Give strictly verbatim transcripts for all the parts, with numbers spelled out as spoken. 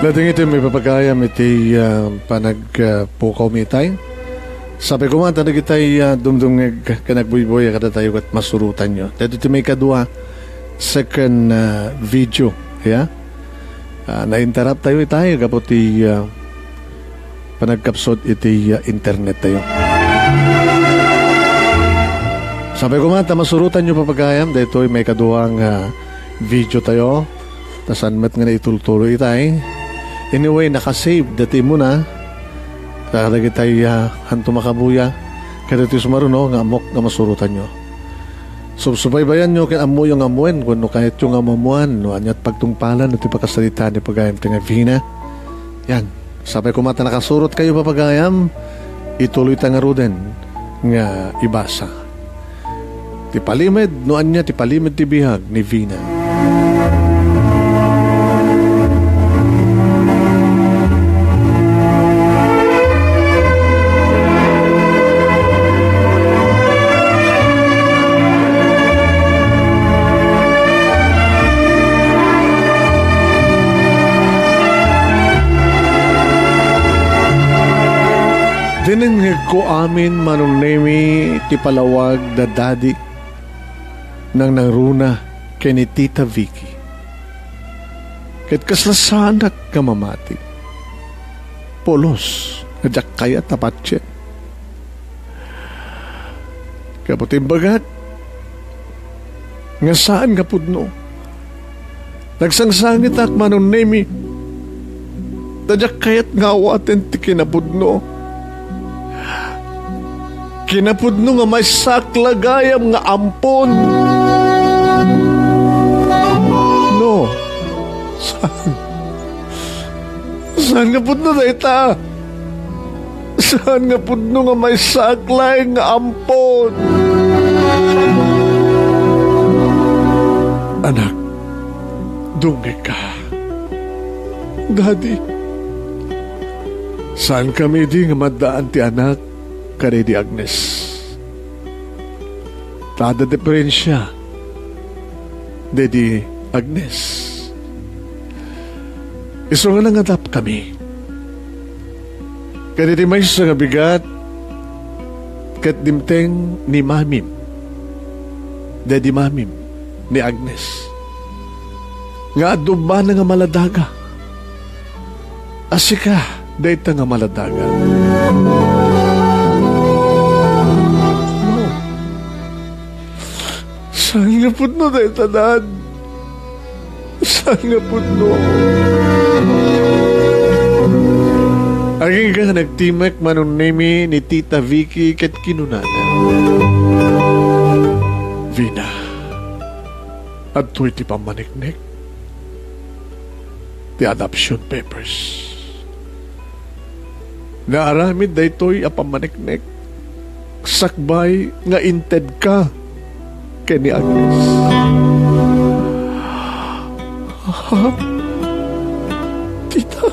Dagiti mipapagayam iti, ah, panagpukawmi itay. Sapay koma ta dagitay, ah, dumdumngeg ken agbuybuya kadatayo ket masurotanyo. Daytoy ti maikadua, second, ah, video. Ya? Ah, na-interrupt tayo itay gapu ti, ah, panagkapsut iti, ah, internet tayo. Sapay koma ta masurotanyo, papagayam, daytoy maikadua nga video tayo. Ta saan met nga naitultuloy itay. Anyway, nakasave dati muna. Kadagitay, ah, hanto makabuya. Kadagitoy sumaruno nga ammok nga masurotanyo. Subsubaybayanyo ken ammoyo nga ammoen, wenno kayatyo nga maammoan no aniat pagtungpalan iti pakasaritaan ni pagayam ti nga Vina. Yan. Sapay koma ta nakasurotkayo, papagayam, ituloyta ngaruden nga ibasa. Ti palimed, no ania ti palimed ti biag ni Vina. Dinengngegko amin, Manong Nemi, ti palawag da Daddy, nangnangruna ken ni Tita Vicky. Ket kasla saanak nga mamati. Pulos nga diak kayat a patien. Gapu ti imbagak nga saan nga pudno. Nagsangsangitak, Manong Nemi, ta diak kayat nga awaten ti kinapudno. Kinapudno nga maysaak la gayam nga ampon. No, saan? Saan nga pudno dayta? Saan nga pudno nga maysaak laeng nga ampon? Anak, dumngegka. Daddy, saankami idi nga maddaan ti anak kadaydi Agnes. Ta adda diperensia daydi Agnes. Isu nga nangadapkami. Ket iti maysa nga bigat, ket dimteng ni mamim, daydi mamim ni Agnes, nga adda ubbana nga maladaga. A sika, dayta nga maladaga. Saan nga pudno dayta, Dad? Saan nga pudno? Agingga nga nagtimek, Manong Nemi, ni Tita Vicky ket kinunana, Vina, adtoy ti pammaniknek ti adoption papers. Naaramid daytoy a pammaniknek sakbay nga intedka ken ni Agnes. Ha? Tita?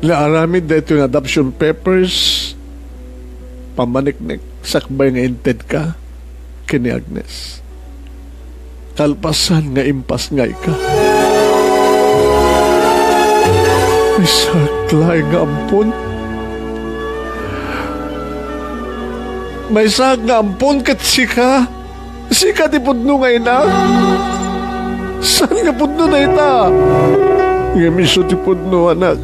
Naaramid daytoy nga adoption papers, pammaniknek sakbay nga intedka ken ni Agnes. Kalpasan nga impasngayka. Maysaak laeng nga ampon. Maysaak nga ampon ket sika. Sika ti pudno nga ina. Saan nga pudno dayta? Ngem isu ti pudno, anak.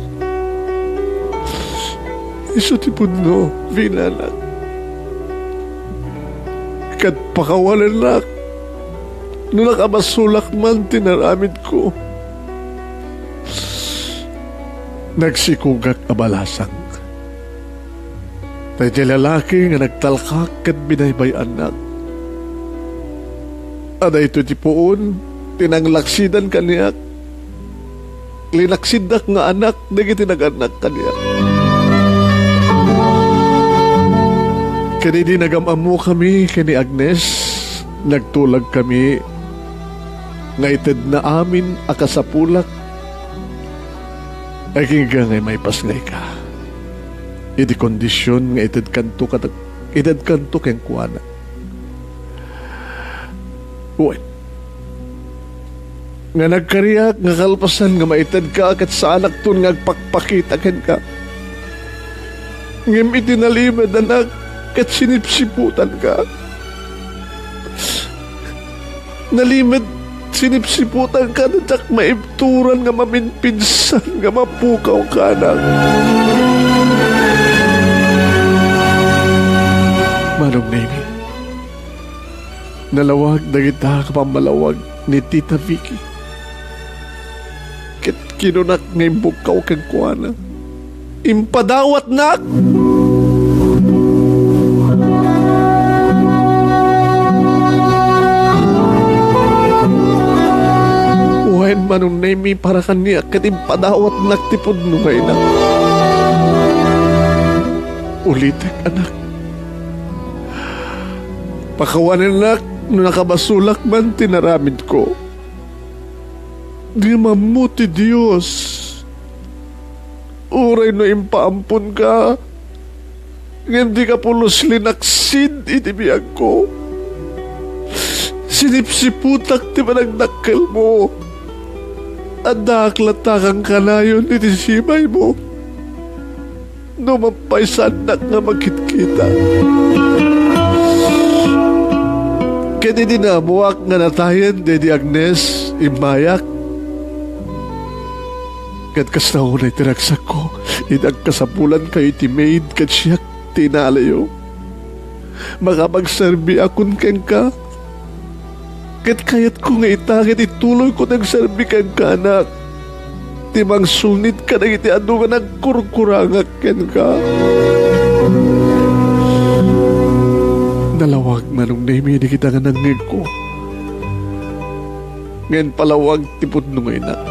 Isu ti pudno, Vina, anak. Ket pakawalanak no nakabasolak man ti naramidko. Nagsikogak a balasang. Daydiay lalaki nga nagtalkak ket binaybay-annak. A daytoy ti puon ti nanglaksidan kaniak. Linaksiddak nga anak dagiti nagannak kaniak. Ken idi nagam-ammokami ken ni Agnes, nagtulagkami nga itedna amin a kasapulak. Agingga nga maipasngayka iti kondision nga itedkanto kad-, itedkanto kenkuana. Wen, nga nagkariak nga kalpasan nga maitedka ket saanakton nga agpakpakita kenka. Ngem iti nalimed, anak, ket sinipsiputanka. Nalimed, sinipsiputanka, ta diak maibturan nga maminpinsan nga mapukaw ka, anak. Manong Nemi, nalawag dagita nga pammalawag ni Tita Vicky. Ket kinunak nga imbukkaw kenkuana. Impadawatnak! Wen, Manong Nemi, para kaniak ket impadawatnak ti pudno nga inak. Ulitek, anak. Pakawanennak no nakabasolak man ti naramidko. Ngem ammo ti Dios. Uray no impaamponka, ngem dika pulos linaksid iti biagko. Sinipsiputak ti panagdakkelmo. Addaak latta kankanayon iti sibaymo. No mapaysannak nga makitkita. Ket idi naammoak nga natayen daydi Agnes, immayak. Ket kasta unay ti ragsakko, idi agkasapulankayo iti maid ket siak ti inalayo. Makapagserbiakon kenka. Ket kayatko nga ita ket ituloyko ti agserbi kenka, anak, ti mangsulnit kadagiti adu nga nagkurkurangak kenka. Nalawag, Manong Nemi, dagita nga nangngegko. Ngem palawag ti pudno nga inak.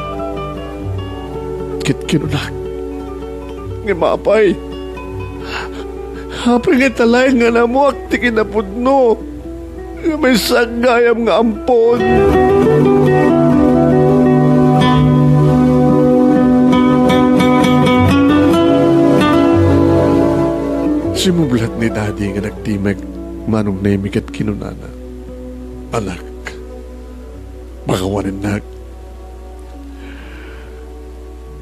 Ket kinunak, ngem apay, apay nga ita laeng nga naammoak ti kinapudno nga maysa gayam nga ampon. Simmublat ni Daddy nga nagtimek, Manong Nemi, ket kinunana, Anak, pakawanennak.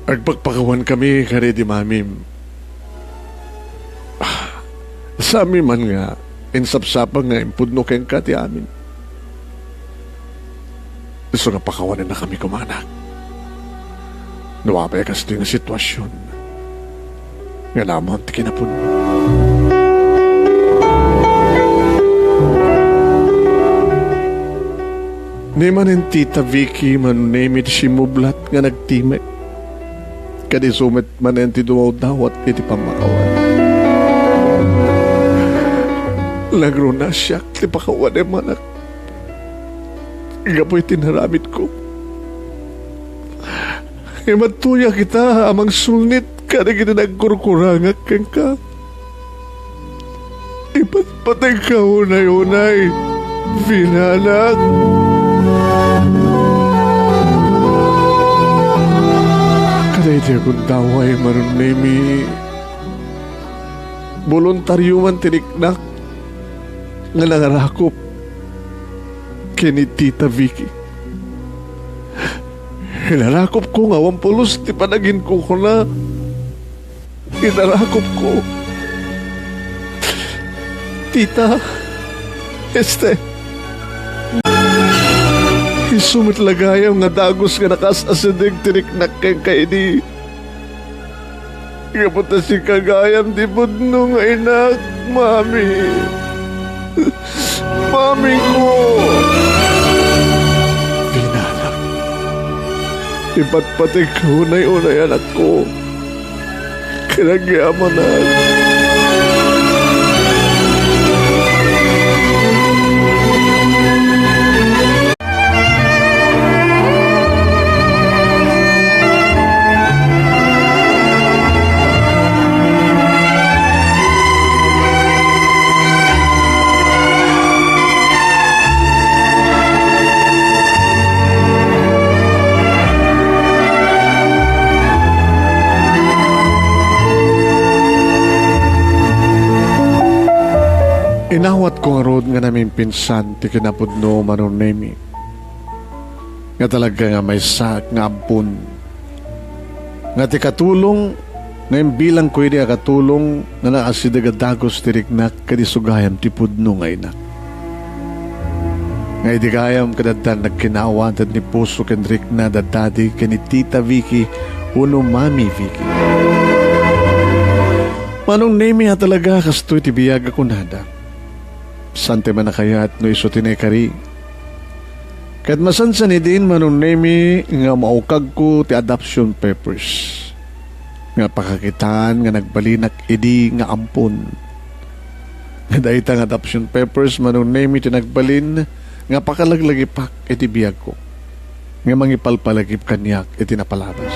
Agpakpakawankami kadaydi mamim. Ah, saanmi man nga insapsapa nga impudno kenka ti amin. Isu nga pakawanennakami koma, anak. No apay a kastoy nga situasion, nga naammoam ti kinapudno. Ni manen Tita Vicky, Manong Nemi, ti simmublat nga nagtimek. Ket isu met manen ti dumawdawat iti pammakawan. Nagruna siak ti pakawanem, anak. Gapu iti naramidko. Ngem adtoyak ita a mangsulnit kadagiti nagkurkurangak kenka. Ipatpategka unay-unay, Vina, anak. Kadaydi a gundaway, Manong Nemi, boluntario man ti riknak nga nangarakop ken ni Tita Vicky. Inarakopko nga awan pulos ti panaginkukuna. Inarakopko. Tita, este, isu met la gayam nga dagus nga nakas-asideg ti riknak kenka idi. Gapu ta sika gayam ti pudno nga inak, Mami. Mami ko! Vina, anak. Ipatpategka unay-unay, anakko. Ken agyamanak. Inawatko ngarud nga namimpinsan ti kinapudno, Manong Nemi. nga talaga nga maysaak nga ampon nga ti katulong nga imbilangko idi a katulong nga naasideg a dagus ti riknak ket isu gayam ti pudno nga inak. Nga idi gayam ket addan nagkinaawanan ni puso ken rikna da Daddy ken ni Tita Vicky wenno Mami Vicky. Manong Nemi a talaga kastoy ti biag a kunada. Saan ti mannakayat no isu ti naikari? Ket masansan idin, Manong Nemi, nga maukagko ti adoption papers nga pakakitaan nga nagbalinak idi nga ampon. Nga dayta nga adoption papers, Manong Nemi, ti nagbalin nga pakalaglagipak iti biagko nga mangipalpalagip kaniak iti napalabas.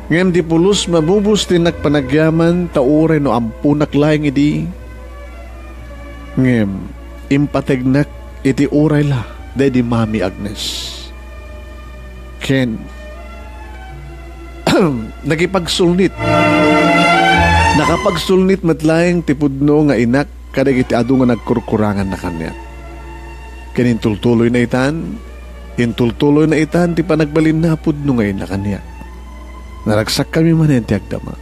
Ngem di pulos mabubos ti nagpanagyaman ta uray no amponak laeng idi, ngem impategnak iti uray la daydi Mami Agnes. Ken, nakipagsulnit. Nakapagsulnit met laeng ti pudno nga inak kadagiti adu nga nagkurkuranganna kaniak. Ken intultuloyna itan, intultuloyna itan ti panagbalinna a pudno nga inak kaniak. Naragsakkami manen ti agdama.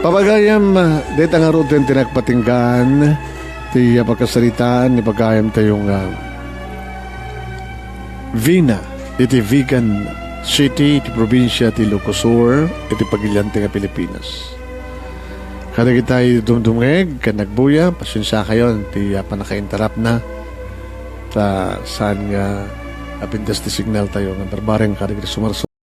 Papagayam, dayta ngaruden ti nagpatinggaan ti, ah, pakasaritaan ni pagayam tayo nga Vina iti Vigan City, iti probinsia ti Ilocos Sur, iti pagilian ti nga Pilipinas. Kadagitay dumdumngeg ken nagbuya, pasensiakayon ti, ah, pannakainterrupt na. Ta saan nga, ah, pintas ti signal tayo nga barbareng kadagiti sumarso